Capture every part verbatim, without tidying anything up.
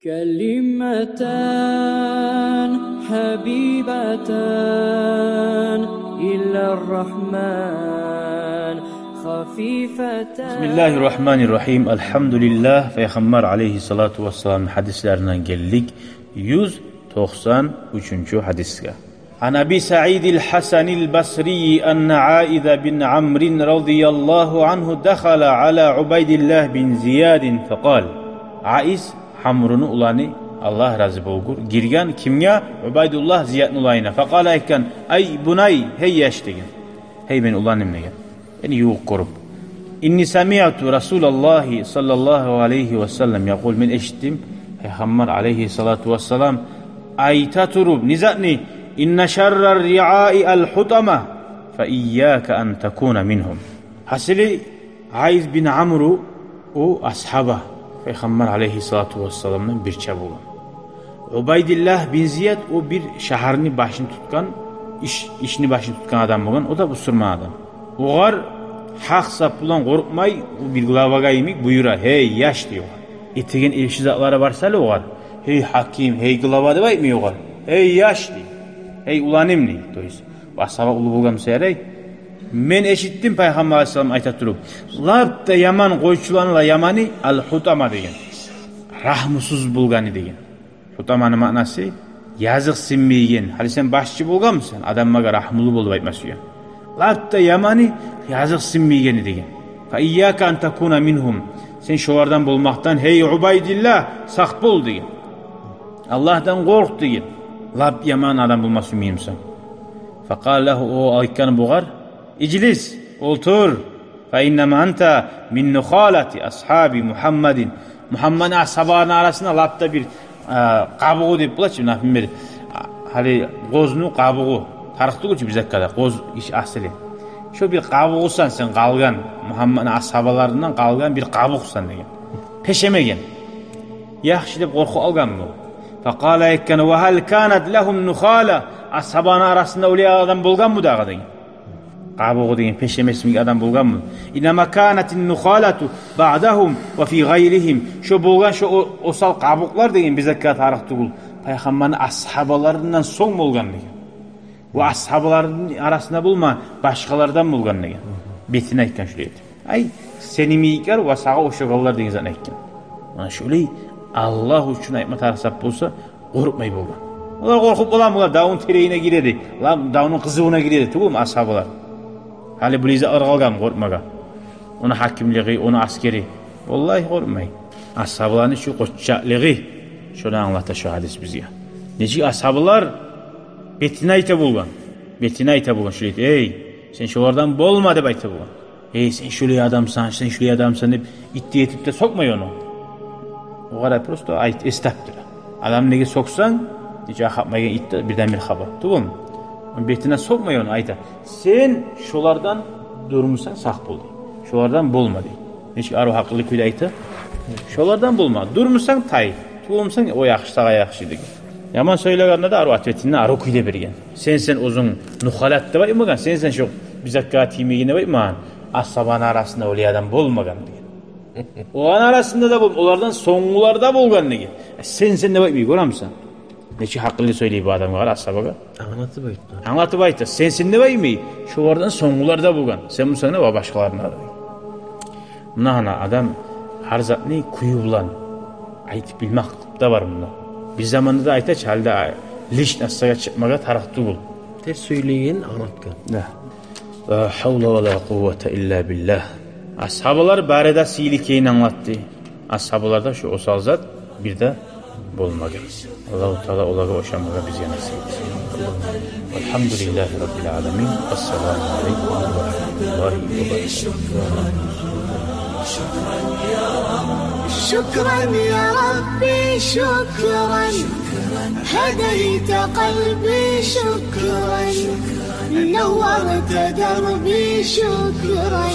كلمتان حبيبتان إلى الرحمن خفيفتان. بسم الله الرحمن الرحيم. الحمد لله. Пайхаммар алейгьиссалату вассаламны гьадислеринден гелдик юз токъсан уьчюнчю гьадисге. عن أبي سعيد الحسن البصري أن عائذ بن عمرو رضي الله عنه دخل على عبيد الله بن زياد فقال. Аиз Амруну уланы, Аллагь рази болгъур, гирген кимге? Убайдуллагь Зиядны уланына. فقال, айтгъан: أي بني, гьей яш деген. Гьей мени уланым деген. Яни ювукъ гёрюп. إني سمعت رسول الله صلى الله عليه وسلم يقول, мен эшитдим Пайхаммар алейгьиссалату вассалам айта туруп, не затны? إن شر الرعاء الحطمة فإياك أن تكون منهم. Гьасили, Аиз бин Амру, о асгьаба, Пайхаммар алейгьиссалату вассаламдан бирче болгъан. Убайдуллагь бин Зияд, о бир шагьарны башын тутгъан, иш, ишни башын тутгъан адам болгъан, о да бусурман адам. Огъар гьакъ сап булан къоркъмай, о бир главагъа йимик буюра: «Гьей, яш», – дей огъар. Этеген иши, затлары бар сали огъар. «Гьей, гьаким, гьей, глава», – деп айтмай огъар. «Гьей, яш», – дей. «Гьей, уланым», – дей. То есть, асгьаба уллу болгъан буса ярай. Мен эшитдим Пайхаммар алейгьиссалам айта туруп: «Лап да яман къойчуланы да яманы ал-хутама», – деген. Рагьмусуз болгъаны деген. Хутаманы маънасы – языкъсынмайгъан. Гьали сен башчы болгъанмысан, адамлагъа рагьмулу бол деп айтма сюе. Лап да яманы – языкъсынмайгъаны деген. «Фа ийяка ан такуна мингьум». Сен шолардан болмакъдан, гьей Убайдуллагь, сакъ бол деген. Аллагьдан къоркъ деген. Лап яман адам болма сюймеймисен. Факъала лагьу, о айтгъан бугъар: «Ижлис, олтур. Фа иннама анта мин нухалати асгьаби Мугьаммадин». Мугьаммадны асгьабаларыны арасында лап да бир, а, къабугъу деп бола чы, например, а, гьали къозну къабугъу. Тарыкъ тюгюл чю бизакъгъа да къоз иш асили. Шо бир къабугъусан сен къалгъан, Мугьаммадны асгьабаларындан къалгъан бир къабукъсан деген. Пешемеген. Яхшы деп къоркъуп алгъан бу. Факъала, айтгъан: «Ва гьал канат лагьум нухала?» Асгьабаны арасында олай адам болгъанмы дагъы деген. Къабугъу деген, пешемесмик адам болгъанмы? «Иннама канатин нухалату баъдагьум ва фи гъайригьим». Шо болгъан, шо о-, осал къабукълар деген бизакъгъа тарыкъ тюгюл. Пайхаммарны асгьабаларындан сонг болгъан деген. Ва асгьабаларыны арасында болма, башгъалардан болгъан деген. Бетине айтгъан шулай этип. Ай, сени йимиклер ва сагъа ошагъанлар деген затны айтгъан. Мана шолай Аллагь учун айтма тарыкъ зат болса, къоркъмай болгъан. Олар къоркъуп боламы, олар давну теренине гиреди. Олар давну къызывуна гиреди тюгюлмю асгьабалар? Гьали булай затлар къалгъанмы къоркъмагъа? Ону гьакимлиги, ону аскери. Валлагь, къоркъмай. Асгьабаланы шу къоччакълыгъы, шону англата шу гьадис бизге. Нечик асгьабалар бетине айта болгъан. Бетине айта болгъан шулай: «Эй, сен шолардан болма», – деп айта болгъан. «Эй, сен шулай адамсан, сен шулай адамсан», – деп, итти этип де сокъмай ону. Огъар просто айт, эс тапдыра. Адамны неге сокъсанг, нече къапмайгъан ит де бирден-бир къапа. Тюгюлмю? Бетине сокъмай ону, айта: «Сен шолардан дюрмюсенг, сакъ бол», – дей. «Шолардан болма», – дей. Нечик арив гьакъыллы кюйде айта. «Шолардан болма. Дюрмюсенг, тай. Тюгюлмюсенг, о яхшы, сагъа яхшы», – деген. Яман сёйлегенде де арив ответин арив кюйде берген. «Сен, сен оьзюнг нухалат деп айтмагъан, сен, сен шо бизакъгъа тиймеген деп айтмагъан. Асгьабаны арасында олай адам болмагъан», – деген. «Оланы арасында да бол-, олардан сонггъулар да болгъан», – деген. Э, «сен, сен» деп айтмай, гёремисен? Нечик гьакъыллы сёйлей бу адамгъа, къара, асгьабагъа. Англатып айтды. Англатып айтды. «Сен, сен» деп айтмай, «шолардан сонггъулар да болгъан. Сен, бу сен де ва башгъаларына да». Муна гьана адам гьар затны кюю булан айтып билмек де бар мунда. Биз заманда да айта чы, гьали де личностьгъа чыкъмагъа тарыкъ тюгюл. Терс сёйлеген англатгъан. Да. Ла гьавла ва ла къуввата илла биллагь. Асгьабалар бары да сыйлы экенин англатды. Асгьабаларда шу осал зат бир де болмагъан. Аллагьу Таала олагъа ошамагъа бизге насип этсин. Валгьамдулиллагьи раббил аламин. Ассаламу алейкум ва рагьматуллагьи ва баракатугь. شكرا يا ربي، شكرا. هديت قلبي، شكرا. نورت دربي، شكرا.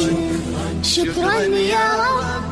شكرا يا رب.